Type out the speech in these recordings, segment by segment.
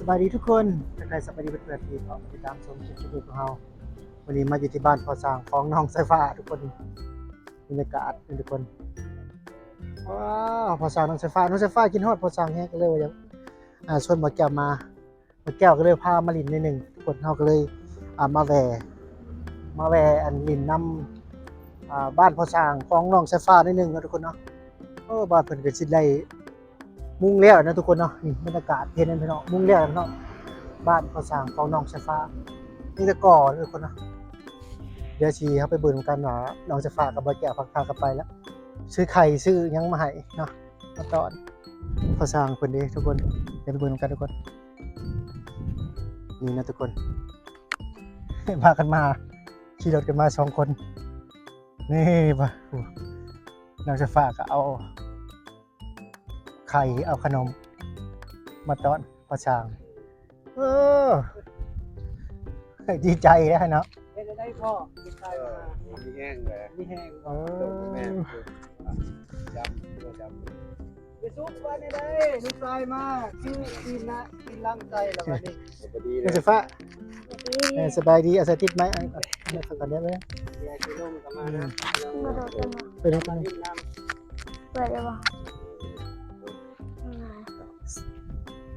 ບາຍດີທຸກຄົນ ທັກທາຍສະບາຍດີເພື່ອນໆທີ່ເຂົ້າມາຕິດຕາມຊົມຄລິບຂອງເຮົາ. ມື້ນີ້ມາຢູ່ທີ່ບ້ານພໍ່ຊ່າງຂອງນ້ອງສາຍຟ້າທຸກຄົນ. ບັນຍາກາດນີ້ທຸກຄົນ ວ້າວ ພໍ່ຊ່າງນ້ອງສາຍຟ້າ ນ້ອງສາຍຟ້າຄິດຮອດພໍ່ຊ່າງແຮງ ກໍເລີຍວ່າຢາກ ອ່າ ຊວນບ່າວແກ້ວມາ ບ່າວແກ້ວກໍເລີຍພາມາຫຼິ້ນໜ້ອຍໜຶ່ງທຸກຄົນ. ເຮົາກໍເລີຍ ອ່າ ມາແວ່ ມາແວ່ອັນຫຼິ້ນນຳ ອ່າ ບ້ານພໍ່ຊ່າງຂອງນ້ອງສາຍຟ້າໜ້ອຍໜຶ່ງເນາະທຸກຄົນເນາະ. ໂອ້ ບ້ານເພິ່ນກໍຊິໄດ້ມຸງແລ້ວເນາະທຸກຄົນເນາະ. ນີ້ບັນຍາກາດເຫັນນັ້ນພີ່ນ້ອງ ມຸງແລ້ວເນາະ. ບ້ານພໍ່ຊ່າງຂອງນ້ອງສາຍຟ້າມີແຕ່ກໍເນາະທຸກຄົນເນາະ. ດຽວຊິເຮົາໄປເບິ່ງນຳກັນວ່ານ້ອງສາຍຟ້າກັບບ່າວແກ້ວພາກັນໄປແລ້ວ ຊື້ໄຂ່ຊື້ຫຍັງມາໃຫ້ເນາະ ມາຕ້ອນພໍ່ຊ່າງເພິ່ນເດ້ທຸກຄົນ. ດຽວໄປເບິ່ງນຳກັນທຸກຄົນ. ນີ້ນະທຸກຄົນ ພາກັນມາ ຂີ່ລົດກັນມາສອງຄົນ. ນີ້ ນ້ອງສາຍຟ້າກໍເອົາໄຂ່ ເອົາຂະໜົມມາຕ້ອນພໍ່ຊ່າງ. ເອີ ດີໃຈແລ້ວເນາະ. ເຮັດໄດ້ພໍ່ ເຮັດໄດ້ ເອີ ມີແຮງແຫຼະ ມີແຮງ. ເອີ ແມ່ນ ຈຳ ຈຳ ໄປສຸກວ່າແນວໃດ ລູກຊາຍມາ ຄືກິນນະ ກິນລັງໃສ່ລະບາດນີ້. ສະບາຍດີເດີ ນ້ອງສາຍຟ້າ. ເອີ ສະບາຍດີ ອາໄສຕິດໄມ ເອົາ ເອົາ ເອົາກ່ອນເດີ. ດຽວຊິລົງກັບມານະ ອືມ ບໍ່ໄດ້ກັນ ໄປລົງກັນ ມາຫຼິ້ນນຳ ເປີດໄດ້ບໍ່?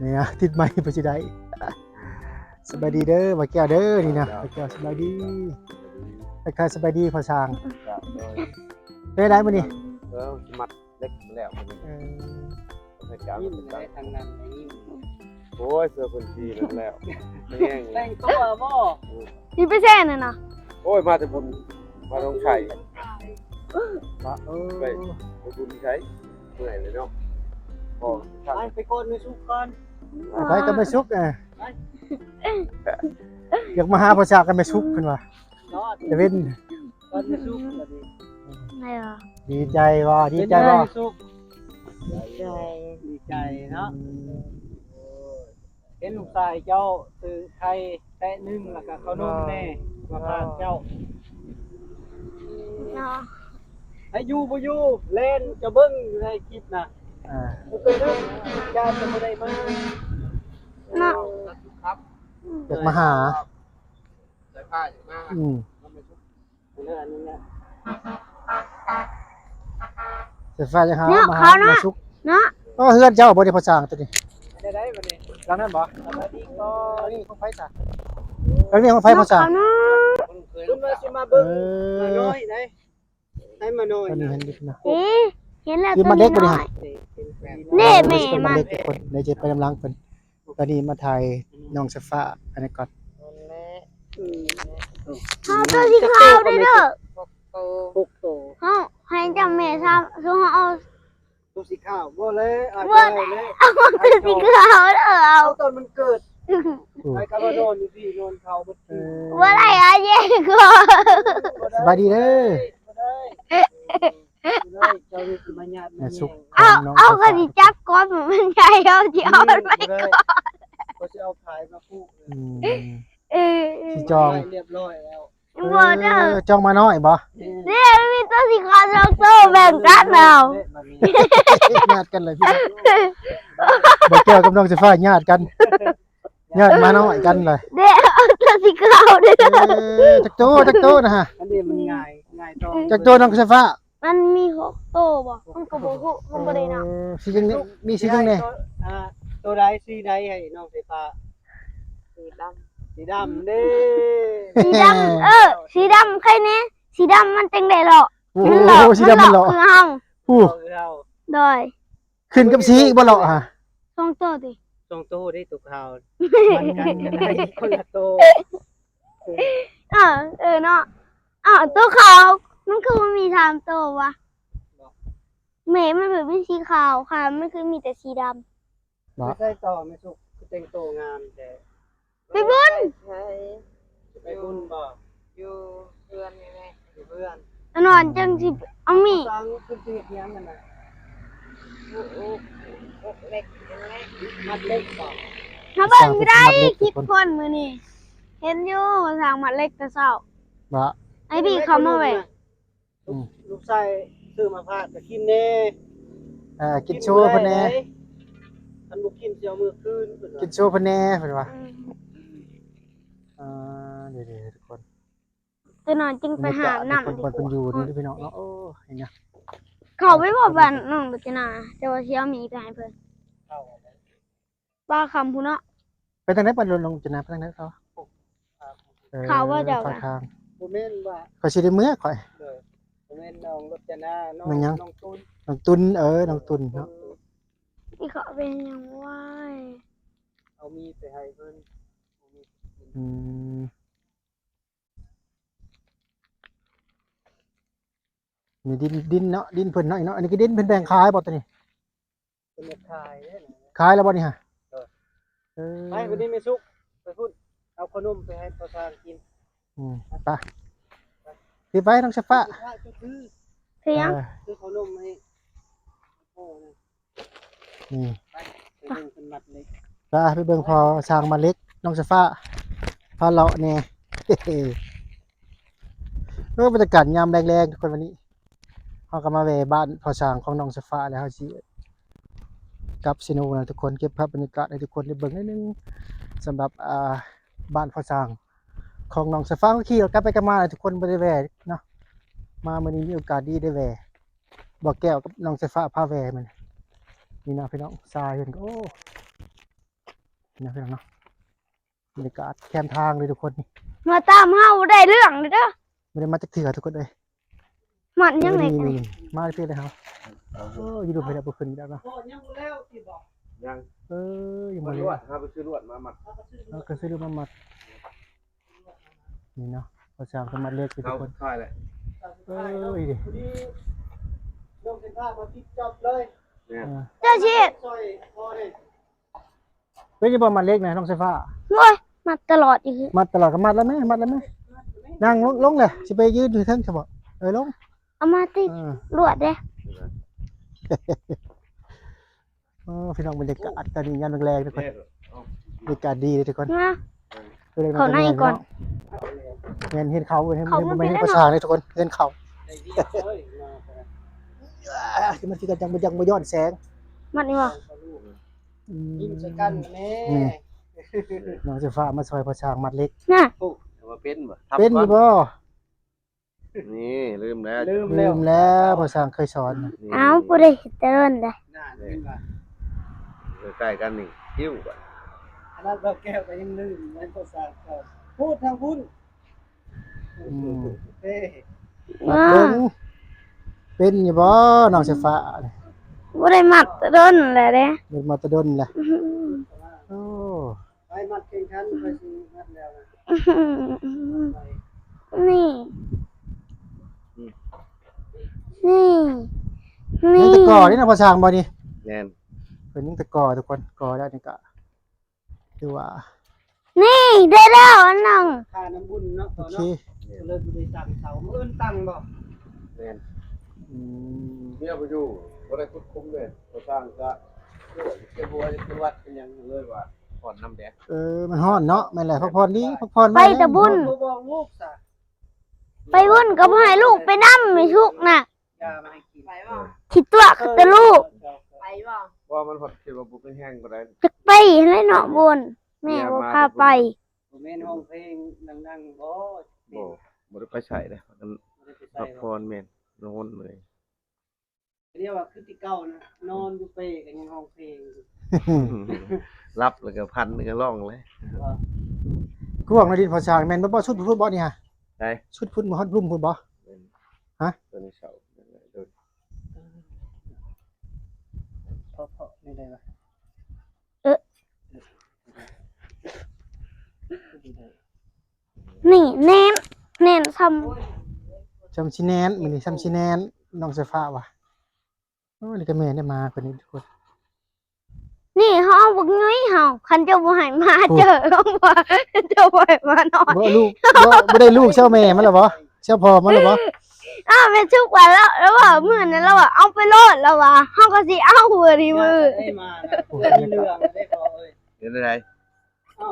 ນີ້ນະ ຕິດໄມບໍ່ຊິໄດ້. ສະບາຍດີເດີ ບ່າວແກ້ວເດີ. ນີ້ນະ ບ່າວແກ້ວ ສະບາຍດີ ທັກທາຍສະບາຍດີພໍ່ຊ່າງ. ເປັນໃດມື້ນີ້? ເອີ ມັດ ເລັກແລ້ວ ເອີ ເພິ່ນຈະເອົາໄປຕັ້ງ ໂອ້ຍ ເສື້ອເພິ່ນສີນັ້ນແລ້ວ ແຕ່ງຕົວບໍ່? ອືມ ຊິໄປແຊ່ນັ້ນນະ. ໂອ້ຍ ມາແຕ່ບຸນ ມາໜອງໄຂ່ ເອີ ໄປ ໄປບຸນໃສ ເມື່ອຍເລີຍເນາະ. ໄປ ໄປກ່ອນແມ່ສຸກກ່ອນ ໄປກັບແມ່ສຸກ. ເອີ ຢາກມາຫາພໍ່ຊ່າງກັບແມ່ສຸກເພິ່ນວ່າ ຕະເວັນ ກ່ອນຈະສຸກ ດີໃຈບໍ່? ດີໃຈບໍ່? ດີໃຈ ດີໃຈເນາະ. ອືມ ເຫັນລູກຊາຍເຈົ້າຊື້ໄຂ່ແຕະໜຶ່ງ ແລ້ວກໍເຂົ້າໜົມແດ່ ວ່າຜ່ານເຈົ້າເນາະ. ໃຫ້ຢູ່ບໍ່ຢູ່ ແລ່ນຈະເບິ່ງຢູ່ໃນຄລິບນະ. ອ່າ ບໍ່ເປັນເລື່ອງ ຢ້ານຈະບໍ່ໄດ້ມາເນາະ. ຢາກມາຫາ ສາຍຟ້າຢາກມາ ອືມ ສາຍຟ້າຢາກຫາມາຫາ ມາສຸກເນາະ. ເອີ ເຮືອນເຈົ້າບໍ່ໄດ້ພໍ່ຊ່າງຕົວນີ້ ໄດ້ ໄດ້ບັດນີ້. ຫຼັງນັ້ນບໍ່? ຫຼັງນີ້ຂອງໃຜຊະ? ຫຼັງນີ້ຂອງໃຜພໍ່ຊ່າງ? ເພິ່ນວ່າຊິມາເບິ່ງ ເອີ ໝານ້ອຍໃດ ໃຫ້ໝານ້ອຍ ຕົວນີ້ຫັ້ນເດັກນະ. ເອີ ເຫັນແລ້ວ ທີ່ໝາເດັກບໍ່ນີ້ ເດ້ແມ່ມັນ ເດັກຄົນໃດຈະໄປນຳຫຼັງເພິ່ນ. ຕອນນີ້ມາຖ່າຍນ້ອງສາຍຟ້າອັນນີ້ກ່ອນ. ເຮົາຕົວສີຂາວເດີ ຫົກໂຕ ຫົກໂຕ. ເຮົາໃຫ້ຈຳແມ່ຊະ ເຮົາເອົາຕົວສີຂາວ. ບໍ່ແລ້ວ ບໍ່ແລ້ວ ເອົາຕົວສີຂາວເດີ ເອົາ ເອົາຕອນມັນເກີດ. ອືມ ໃຫ້ກັບມານອນຢູ່ພີ້ ນອນເຝົ້າເບິດຄືນ. ບໍ່ໄດ້ ອາເຢກໍ ສະບາຍດີເດີ ບໍ່ໄດ້. ເຈົ້າຊິມາຍາດມາແຍ່ງ ເອົາ ເອົາ ຂ້ອຍຊິຈັບກ່ອນ ມັນໃຫຍ່ ເຮົາຊິເອົາມັນໄປກ່ອນ. ຂ້ອຍຊິເອົາພາຍມາຜູກ. ອືມ ເອີ ຊິຈອງ ຮຽບຮ້ອຍແລ້ວ. ບໍ່ເດີ ເອີ ຈອງໝານ້ອຍບໍ່? ເດ້ ມີຕົວສີຂາວສອງໂຕ ແບ່ງກັນເອົາ. ຍາດກັນເລີຍພີ່ນ້ອງ ບໍ່ແກ້ວກັບນ້ອງສາຍຟ້າຍາດກັນ. ຍາດໝານ້ອຍກັນເລີຍ. ເດ້ ເອົາຕົວສີຂາວເດີ. ເອີ ຈັກໂຕ ຈັກໂຕນະຮະ? ອັນນີ້ມັນງ່າຍ ງ່າຍຕໍ່. ຈັກໂຕນ້ອງສາຍຟ້າ? ມັນມີຫົກໂຕບໍ່? ມັນກໍບໍ່ຮູ້ ມັນບໍ່ໄດ້ນັບ. ເອີ ສີຫຍັງແດ່? ມີສີຫຍັງແດ່? ອ່າ ໂຕໃດ ສີໃດໃຫ້ນ້ອງສາຍຟ້າ? ສີດຳ. ສີດຳເດ້. ສີດຳ ເອີ ສີດຳໃຄແນ່ ສີດຳມັນຈັ່ງໄດ້ເລາະ. ໂອ້ ມັນເລາະ ສີດຳມັນເລາະ ມັນເລາະຄືເຮົາ. ໂອ້ ໂດຍ. ຂຶ້ນກັບສີອີກບໍ່ເລາະຫະ? ສອງໂຕຕິ? ສອງໂຕເດ້ ໂຕຂາວ ມັນກັນ ມັນໄດ້ຄົນລະໂຕ. ເອີ ເອີເນາະ. ອ້າວ ໂຕຂາວມັນຄືບໍ່ມີສາມໂຕວະ? ແມ່ມັນແບບມີສີຂາວ ຂາມັນຄືມີແຕ່ສີດຳ. ບໍ່ ໄປໃສ່ຕໍ່ແມ່ສຸກ ຄືແຕ່ງໂຕງາມແທ້. ໄປບຸນ ໄປບຸນບໍ່? ຢູ່ເຮືອນນີ້ແຫຼະ ຢູ່ເຮືອນ. ອັນນັ້ນຈັ່ງຊິເອົາມີດ ສ້າງຂຶ້ນຊິເຮັດຫຍັງຫັ້ນນະ? ໂອກ ໂອກເຫຼັກຫັ້ນແຫຼະ ມັດເຫຼັກບໍ່? ເຮົາເບິ່ງຢູ່ໃດຄລິບຄົນມື້ນີ້ ເຫັນຢູ່ວ່າຊ່າງມັດເຫຼັກແຕ່ເຊົ້າ. ບໍ່ ໃຫ້ພີ່ເຂົ້າມາແວ່. ອືມ ລູກຊາຍຊື້ມາຝາກກໍກິນແດ່. ເອີ ກິນໂຊເພິ່ນແດ່. ຄັນບໍ່ກິນຊິເອົາເມືອຄືນ ເພິ່ນວ່າ ກິນໂຊເພິ່ນແດ່ ເພິ່ນວ່າ. ອືມ ອ່າ ເດ້ໆ ທຸກຄົນ ຈັກໜ້ອຍຈຶ່ງໄປຫານ້ຳ ບັນຍາກາດ ທຸກຄົນ ເພິ່ນຢູ່ນີ້ເດ້ພີ່ນ້ອງເນາະ. ໂອ້ ເຫັນຫຍັງ ເຂົ້າໄປບໍ່ບ້ານນ້ອງລະຈີນາ ແຕ່ວ່າຊິເອົາໝີໄປໃຫ້ເພິ່ນ. ປາຄຳພຸ້ນເນາະ. ໄປທາງໃດ ໄປລົງຈະນາ ໄປທາງໃດເຂົາ? ເອີ ເຂົາວ່າເຈົ້າ ປາກທາງ. ບໍ່ແມ່ນວ່າ ຂ້ອຍຊິໄດ້ເມືອຂ້ອຍ. ໂດຍ ບໍ່ແມ່ນນ້ອງລົດຈະນາ ນ້ອງ ແມ່ນຫຍັງ? ນ້ອງຕຸນ ນ້ອງຕຸນ. ເອີ ນ້ອງຕຸນເນາະ. ອີ່ເຂົາເປັນຫຍັງວາຍ? ເອົາໝີໄປໃຫ້ເພິ່ນ. ອືມ ມີດິນ ດິນເນາະ ດິນເພິ່ນເນາະ ເນາະ. ອັນນີ້ຄືດິນເພິ່ນແບ່ງຂາຍບໍ່ໂຕນີ້? ເພິ່ນຈະຂາຍເດ້. ຂາຍແລ້ວບໍ່ນີ້ຫະ? ເອີ ເອີ ໄປພຸ້ນນີ້ແມ່ສຸກ ໄປພຸ້ນ ເອົາເຂົ້າໜົມໄປໃຫ້ພໍ່ຊ່າງກິນ. ອືມ ໄປ ໄປ ຖືໄປນ້ອງສາຍຟ້າ. ຖື ຖື ຖືຫຍັງ? ເອີ ຖືເຂົ້າໜົມໃຫ້ພໍ່ນະ. ນີ້ ໄປ ໄປເບິ່ງເພິ່ນມັດເຫຼັກ ໄປ ໄປເບິ່ງພໍ່ຊ່າງມັດເຫຼັກ. ນ້ອງສາຍຟ້າ ພາເລາະແດ່. ເອີ ບັນຍາກາດຍາມແລງໆ ທຸກຄົນ. ວັນນີ້ເຮົາກໍມາແວ່ບ້ານພໍ່ຊ່າງຂອງນ້ອງສາຍຟ້າ ແລ້ວເຮົາຊິກັບເຊໂນນະທຸກຄົນ. ເກັບພາບບັນຍາກາດໃຫ້ທຸກຄົນໄດ້ເບິ່ງໜ້ອຍໜຶ່ງ ສຳລັບ ອ່າ ບ້ານພໍ່ຊ່າງຂອງນ້ອງສາຍຟ້າ. ຂີ່ລົດກັບໄປກັບມາ ທຸກຄົນ ບໍ່ໄດ້ແວ່ເນາະ. ມາມື້ນີ້ມີໂອກາດດີໄດ້ແວ່ ບໍ່ແກ້ວກັບນ້ອງສາຍຟ້າພາແວ່ມື້ນີ້ເນາະພີ່ນ້ອງ. ຊາຍເພິ່ນກໍ ໂອ້ ນີ້ເນາະພີ່ນ້ອງເນາະ. ບັນຍາກາດແຄມທາງເລີຍທຸກຄົນ. ມາຕາມເຮົາບໍ່ໄດ້ເລື່ອງເດີ ບໍ່ໄດ້ມາຈັກເທື່ອທຸກຄົນເອີຍ. ມັດຫຍັງນີ້ ມາເທື່ອເລີຍເຮົາ. ໂອ້ ຢູ່ດຸ່ມໄປແລ້ວ ບໍ່ຂຶ້ນອີກແລ້ວເນາະ. ຍັງ ເອີ ຍັງບໍ່ແລ້ວ. ເຮົາໄປຊື້ລວດມາມັດ ເຮົາກໍຊື້ລວດມາມັດ. ນີ້ເນາະ ພໍ່ຊ່າງເພິ່ນມັດເຫຼັກຢູ່ທຸກຄົນ. ເອີ ດີ ນ້ອງເປັນພາມາຕິດຈອບເລີຍ. ເອີ ເຈົ້າຊິ ຊ່ອຍພໍ່ເດ້. ເປັນຢູ່ບໍ່ມັດເຫຼັກນະນ້ອງສາຍຟ້າ? ໂອ້ຍ ມັດຕະຫຼອດອີກ. ມັດຕະຫຼອດກໍມັດແລ້ວແມ່ ມັດແລ້ວແມ່. ນັ່ງລົງ ລົງແຫຼະ ຊິໄປຢືນຢູ່ເທິງຊະບໍ? ເອີ ລົງ ເອົາມາຕິດ ເອີ ລວດເດ້. ໂອ້ ພີ່ນ້ອງ ບັນຍາກາດຕອນນີ້ຍາມແລງໆ ທຸກຄົນ. ບັນຍາກາດດີເດ້ທຸກຄົນ. ມາ ເຂົ້າໃນກ່ອນ. ແມ່ນເຮືອນເຂົາ ເຮືອນ ເຂົາ ບໍ່ແມ່ນເຮືອນພໍ່ຊ່າງເດ້ທຸກຄົນ ເຮືອນເຂົາ. ຄືມັນຄືກັນ ຈັ່ງບໍ່ ຈັ່ງບໍ່ຍ້ອນແສງ. ມັດນີ້ບໍ່? ອືມ ຍິ້ມໃສ່ກັນແນ່. ນ້ອງສາຍຟ້າມາຊ່ອຍພໍ່ຊ່າງມັດເຫຼັກນະ. ໂອ້ ວ່າເປັນບໍ່? ເປັນຢູ່ບໍ່? ນີ້ ລືມແລ້ວ ລືມແລ້ວ ລືມແລ້ວ ພໍ່ຊ່າງເຄີຍສອນ. ອ້າວ ບໍ່ໄດ້ເຮັດແຕ່ດົນແລ້ວ. ເອີ ໃກ້ກັນນີ້ ຄິ້ວ ຂະໜາດບ່າວແກ້ວກໍຍັງລືມເລີຍ ພໍ່ຊ່າງເຂົາ. ພູດທາງພຸ້ນ. ອືມ ເອີ ມັດເບິ່ງ ເປັນຢູ່ບໍ່ນ້ອງສາຍຟ້າ? ບໍ່ໄດ້ມັດແຕ່ດົນແລ້ວເດ້ ບໍ່ໄດ້ມັດແຕ່ດົນແລ້ວ. ໂອ້ ໄປມັດແຂ່ງຂັນ ໄປຊິມັດແລ້ວນະ. ນີ້ ອືມ ນີ້ ນີ້ ຍັງແຕ່ກໍ່ນີ້ນະ ພໍ່ຊ່າງບໍ່ນີ້? ແມ່ນ ເພິ່ນຍັງແຕ່ກໍ່ທຸກຄົນ ກໍ່ແລ້ວນີ້ກະ ຄືວ່າ ນີ້ ໄດ້ແລ້ວອັນໜຶ່ງ. ຄ່ານ້ຳບຸນເນາະ ໂອເຄ ເນາະ ກໍເລີຍບໍ່ໄດ້ຕັ້ງເສົາ. ມື້ອື່ນຕັ້ງບໍ່? ແມ່ນ ອືມ ເມຍບໍ່ຢູ່ ບໍ່ໄດ້ຂຸດຄຸມເດ້. ພໍ່ຊ່າງກະເຈັບຫົວ ເຈັບວັດ ເປັນຫຍັງ ເລີຍວ່າ ຮ້ອນນຳແດດ. ເອີ ມັນຮ້ອນເນາະ. ແມ່ນແຫຼະ ພັກຜ່ອນດີ ພັກຜ່ອນ. ໄປແຕ່ບຸນ ບໍ່ບອກລູກຊະ ໄປບຸນກໍບໍ່ໃຫ້ລູກໄປນຳ ແມ່ສຸກນະ. ຢາມາໃຫ້ກິນ ໄປບໍ່? ຊິຕົວະກັບແຕ່ລູກ ໄປບໍ່? ບໍ່ ມັນຮອດຄິດວ່າບໍ່ມີແຮງປານໃດ ຈັກໄປຫັ້ນແຫຼະເນາະບຸນ ແມ່ບໍ່ພາໄປ. ບໍ່ແມ່ນຮ້ອງເພງດັງໆບໍ່? ບໍ່ ບໍ່ໄດ້ໄປໃສເດ້ ພັກຜ່ອນ. ແມ່ນ ນອນເລີຍ ຮຽກວ່າຄືແຕ່ເກົ່ານະ ນອນຢູ່ເປກໍຍັງຮ້ອງເພງຢູ່ ຫຼັບແລ້ວກໍຝັນກໍຮ້ອງເລີຍ. ກວ້າງເນາະ ດິນພໍ່ຊ່າງ ແມ່ນບໍ່? ສຸດພຸ້ນບໍ່ນີ້ຫະ? ໃສ? ສຸດພຸ້ນບໍ່? ຮອດລຸ່ມພຸ້ນບໍ່? ແມ່ນ ຮະ? ຕົວນີ້ເສົາ ເພາະ ເພາະ ນີ້ໄດ້ບໍ່? ເອີ ນີ້ແໜ້ນ ແໜ້ນຊ່ຳ ຊ່ຳຊິແໜ້ນ ມື້ນີ້ຊ່ຳຊິແໜ້ນ ນ້ອງສາຍຟ້າວ່າ. ໂອ້ ນີ້ກໍແມ່ນໄດ້ມາຄົນນີ້ທຸກຄົນ. ນີ້ເຮົາເອົາບັກຫຍຸ້ຍເຮົາ ຄັນເຈົ້າບໍ່ໃຫ້ມາ ໂອ້ ເຈົ້າ ເຈົ້າບໍ່ໃຫ້ມານອນ. ບໍ່ລູກ ບໍ່ ບໍ່ໄດ້ລູກເຊວແມ່ມັນລະບໍ່? ເຊວພໍ່ມັນລະບໍ່? ອ້າວ ແມ່ນສຸກວ່າລາວ ລາວວ່າມື້ນັ້ນລາວວ່າເອົາໄປໂລດ ລາວວ່າເຮົາກໍຊິເອົາມື້ນີ້ມື້ ໄດ້ມານະ ໂອ້ ມີເລື່ອງໄດ້ບໍ່ເອີຍ? ເຮັດຈັ່ງໃດ? ອ້າ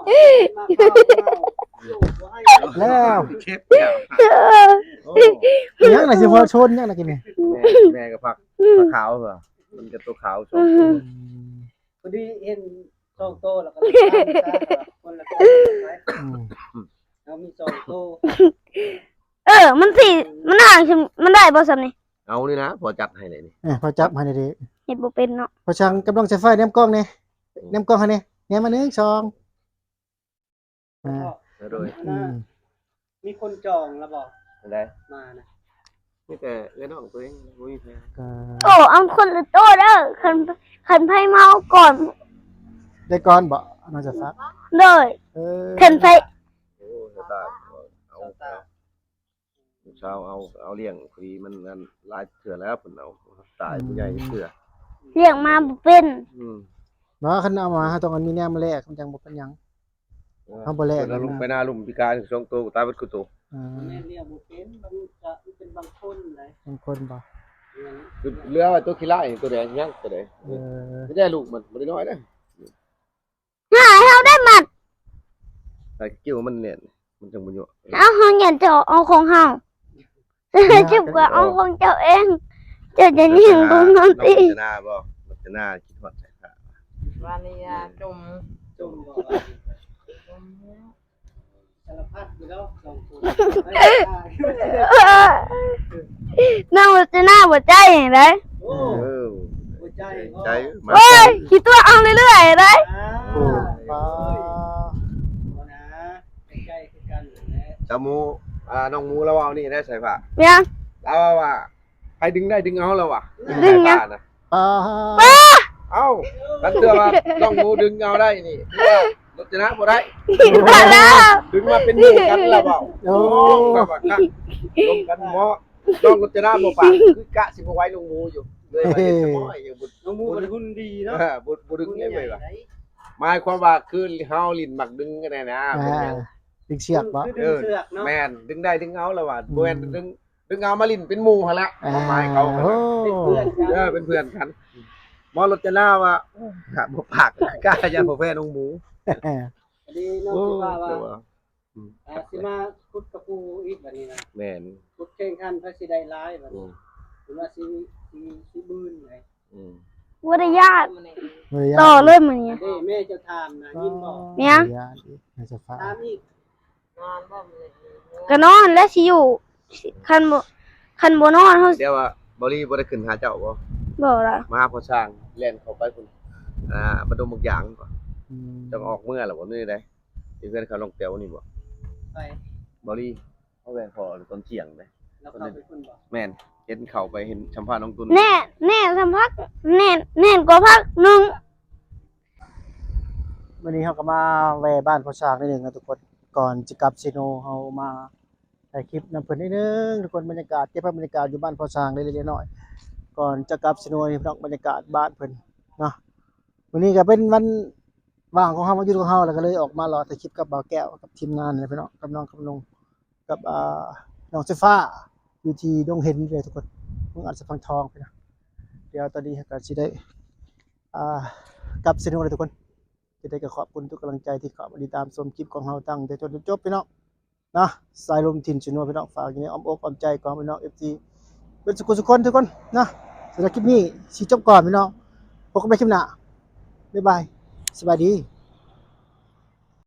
ວ ແລ້ວ ເຈັບແລ້ວ ໂອ້ ຍັງນະ ຊິພໍຊົນຍັງນະກິນນີ້ ແມ່ ແມ່ກໍຜັກ ຜັກຂາວເຫືອ ມັນກໍຕົວຂາວສອງຕົວ. ອືມ ພໍດີເຫັນສອງໂຕ ແລ້ວກໍເລີຍຕາມ ຄົນລະໂຕໄປ ອືມ ເຮົາມີສອງໂຕ ເອີ ມັນຊິ ມັນຫ່າງ ມັນໄດ້ບໍ່ຊ່ຳນີ້? ເອົານີ້ນະ ພໍຈັບໃຫ້ແດ່ນີ້ ເອີ ພໍຈັບໃຫ້ແດ່ເດ້ ເຮັດບໍ່ເປັນເນາະ ພໍຊ່າງກຳລັງໃສ່ໄຟ ແນມກ້ອງແດ່ ອືມ ແນມກ້ອງໃຫ້ແດ່ ແນມມາ ໜຶ່ງ ສອງ ອ່າ ໂດຍ ອືມ ມີຄົນຈອງແລ້ວບໍ່? ອັນໃດ? ມານະ ມີແຕ່ເອື້ອຍນ້ອງຕົວເອງ ບໍ່ມີໃຜ ກໍ ໂອ້ ເອົາຄົນລະໂຕເດີ ຄັນ ຄັນໃຜມາເອົາກ່ອນ ໄດ້ກ່ອນບໍ່ ນ້ອງຈະຝາກ? ໂດຍ ເອີ ຄັນໃຜ ໂອ້ ສະຕາ ເອົາ ສະຕາ ລູກສາວເອົາ ເອົາລ້ຽງ ພໍດີມັນນັ້ນ ຫຼາຍເທື່ອແລ້ວເພິ່ນເອົາ ຕາຍ ອືມ ຜູ້ໃຫຍ່ເທື່ອ ລ້ຽງມາບໍ່ເປັນ ອືມ ບໍ່ ຄັນເອົາມາ ເຮົາຕ້ອງມີແນວມາແລກ ມັນຈັ່ງບໍ່ເປັນຫຍັງ ເອີ ເຮົາບໍ່ແລກ ເພິ່ນເອົາລົງໄປນາ ລຸມພິການສອງໂຕ ຕາຍເບິດຄູ່ໂຕ ອືມ ແມ່ນລ້ຽງບໍ່ເປັນ ບາງ ກະເປັນບາງຄົນໃດ ບາງຄົນບໍ່ ແມ່ນ ເຫຼືອໄວ້ໂຕຂີ້ລ້າຍ ໂຕແດງຍັງ ໂຕໃດ ເອີ ມີແຕ່ລູກມັນ ບໍ່ໄດ້ນ້ອຍເດ້. ຫາໃຫ້ເຮົາໄດ້ມັດ ໃສ່ກິ່ວມັນແໜ້ນ ມັນຈັ່ງບໍ່ຍົວະ ເອົາ ເຮົາແໜ້ນຈະເອົາຂອງເຮົາ ເຈົ້າກໍເອົາຂອງເຈົ້າເອງ ເຈົ້າຈະຍິງຂອງເຮົາຕິ ນ້ອງລະຈະນາບໍ່ ລະຈະນາຄິດຮອດໃສພະ ວານິຍາຈົມ ຈົມບໍ່ ຈົມ ສາລະພັດຢູ່ແລ້ວສອງຄົນ ນ້ອງລະຈະນາບໍ່ໃຈໃດ ໂອ້ ເອີ ບໍ່ໃຈ ໃຈ ໂອ້ຍ ຂີ້ຕົວະເອົາເລື້ອຍໆໃດ ອ່າ ໂອ້ ບໍ່ນະ ໃຈຄືກັນແຫຼະ ສາວໝູ ອ່າ ນ້ອງໝູລາວເວົ້ານີ້ໄດ້ໃສ່ພະ ຫຍັງ ລາວເວົ້າວ່າ ໃຜດຶງໄດ້ດຶງເອົາລາວວ່າ ດຶງຫຍັງ ໃນບ້ານນະ ອ່າ ເອົ້າ ຄັນເທື່ອວ່ານ້ອງໝູດຶງເອົາໄດ້ນີ້ ຄືວ່າລົດຈະນະບໍ່ໄດ້ ດຶງມາເປັນໝູ່ກັນລະເວົ້າ ໂອ້ ໂອ້ ແບບວ່າຄັກລົມກັນເໝາະ ນ້ອງລົດຈະນະບໍ່ປານ ຄືກະຊິບໍ່ໄຫວນ້ອງໝູຢູ່ ເລີຍວ່າເຮັດສະໝໍ້ຢູ່ ນ້ອງໝູເພິ່ນຫຸ່ນດີເນາະ ເອີ ບໍ່ ບໍ່ດຶງເລີຍວ່າ ໝາຍຄວາມວ່າຄືເຮົາຫຼິ້ນໝາກດຶງກັນແນ່ນະ ອ່າ ດຶງເຊືອກບໍ່ ຄືດຶງເຊືອກເນາະ ເອີ ແມ່ນ ດຶງໄດ້ດຶງເອົາລະວ່າ ອືມ ບໍ່ແມ່ນດຶງ ດຶງເອົາມາຫຼິ້ນເປັນໝູ່ຫັ້ນລະ ອ່າ ຄວາມໝາຍເຂົາ ໂອ້ ເປັນເພື່ອນກັນ ເອີ ເປັນເພື່ອນກັນ ໝໍລົດຈະນາວ່າ ໂອ້ ບໍ່ປາກ ກ້າຢ້ານບໍ່ແພ້ນ້ອງໝູ ອັນນີ້ນ້ອງ ໂອ້ ຄືວ່າ ວ່າ ອືມ ອ່າ ຊິມາຂຸດກະປູອີກບັດນີ້ນະ ແມ່ນ ຂຸດແຂ່ງຂັນໃຜຊິໄດ້ຫຼາຍບັດນີ້ ອືມ ຫຼືວ່າຊິ ຊິ ຊິບືນໃດ ອືມ ບໍ່ໄດ້ຢ້ານ ບໍ່ໄດ້ຢ້ານ ຕໍ່ເລີຍມື້ນີ້ ເດ້ ແມ່ເຈົ້າຖາມນະ ຍິນບໍ່ ແມ່ນ ບໍ່ໄດ້ຢ້ານອີກ ໃຫ້ສະພາບ ຖາມອີກ ນອນບໍ່ມື້ນີ້? ກໍນອນແຫຼະ ຊິຢູ່ ຄັນບໍ່ ຄັນບໍ່ນອນເຮົາ ດຽວວ່າ ບໍ່ລີບໍ່ໄດ້ຂຶ້ນຫາເຈົ້າບໍ່? ບໍ່ລະ ມາຫາພໍ່ຊ້າງ ແລ່ນເຂົ້າໄປພຸ້ນ ອ່າ ມາດົມໝາກຢາງບໍ່? ອືມ ຕ້ອງອອກເມືອລະບໍ່ ຫຼືໃດ? ຢູ່ເຮືອນເຂົານ້ອງແຕວນີ້ບໍ່? ໄປ ບໍ່ລີ ເຮົາແວ່ຂໍຕອນທ່ຽງເດ້ ແລ້ວເຂົ້າໄປພຸ້ນບໍ່? ແມ່ນ ເຫັນເຂົ້າໄປ ເຫັນສຳພາດນ້ອງຕຸນ ແນ່ ແນ່ສຳພາດ ແນ່ ແນ່ກວ່າພັກໜຶ່ງ. ມື້ນີ້ເຮົາກໍມາແວ່ບ້ານພໍ່ຊ້າງໜ້ອຍໜຶ່ງນະທຸກຄົນ ກ່ອນຈະກັບເຊໂນ ເຮົາມາຖ່າຍຄລິບນຳເພິ່ນໜ້ອຍໜຶ່ງທຸກຄົນ ບັນຍາກາດ ເກັບພາບບັນຍາກາດຢູ່ບ້ານພໍ່ຊ້າງເລັກໆນ້ອຍໆ ກ່ອນຈະກັບເຊໂນນີ້ພີ່ນ້ອງ ບັນຍາກາດບ້ານເພິ່ນເນາະ. ມື້ນີ້ກໍເປັນວັນວ່າງຂອງເຮົາ ວັນຢຸດຂອງເຮົາ ແລ້ວກໍເລີຍອອກມາເລາະຖ່າຍຄລິບກັບບ່າວແກ້ວ ກັບທີມງານນະພີ່ນ້ອງ ກັບນ້ອງຄຳນົງ ກັບ ອ່າ ນ້ອງສາຍຟ້າ ຢູ່ທີ່ດົງເຫັນເດ້ທຸກຄົນ ເມືອງອາດສະພັງທອງພຸ້ນນະ. ດຽວຕອນນີ້ເຮົາກໍຊິໄດ້ ອ່າ ກັບເຊໂນແລ້ວທຸກຄົນ. ຈັ່ງໃດກໍຂອບຄຸນທຸກກຳລັງໃຈທີ່ເຂົ້າມາຕິດຕາມຊົມຄລິບຂອງເຮົາຕັ້ງແຕ່ຕົ້ນຈົນຈົບພີ່ນ້ອງເນາະ. ສາຍລົມຖິ່ນເຊໂນພີ່ນ້ອງ ຝາກຢູ່ໃນອ້ອມອົກອ້ອມໃຈຂອງພີ່ນ້ອງເອັຟຊີເບິດສຸກຄົນທຸກຄົນເນາະ. ສຳລັບຄລິບນີ້ຊິຈົບກ່ອນພີ່ນ້ອງ ພົບກັນໃໝ່ຄລິບໜ້າ ບາຍບາຍ ສະບາຍດີ.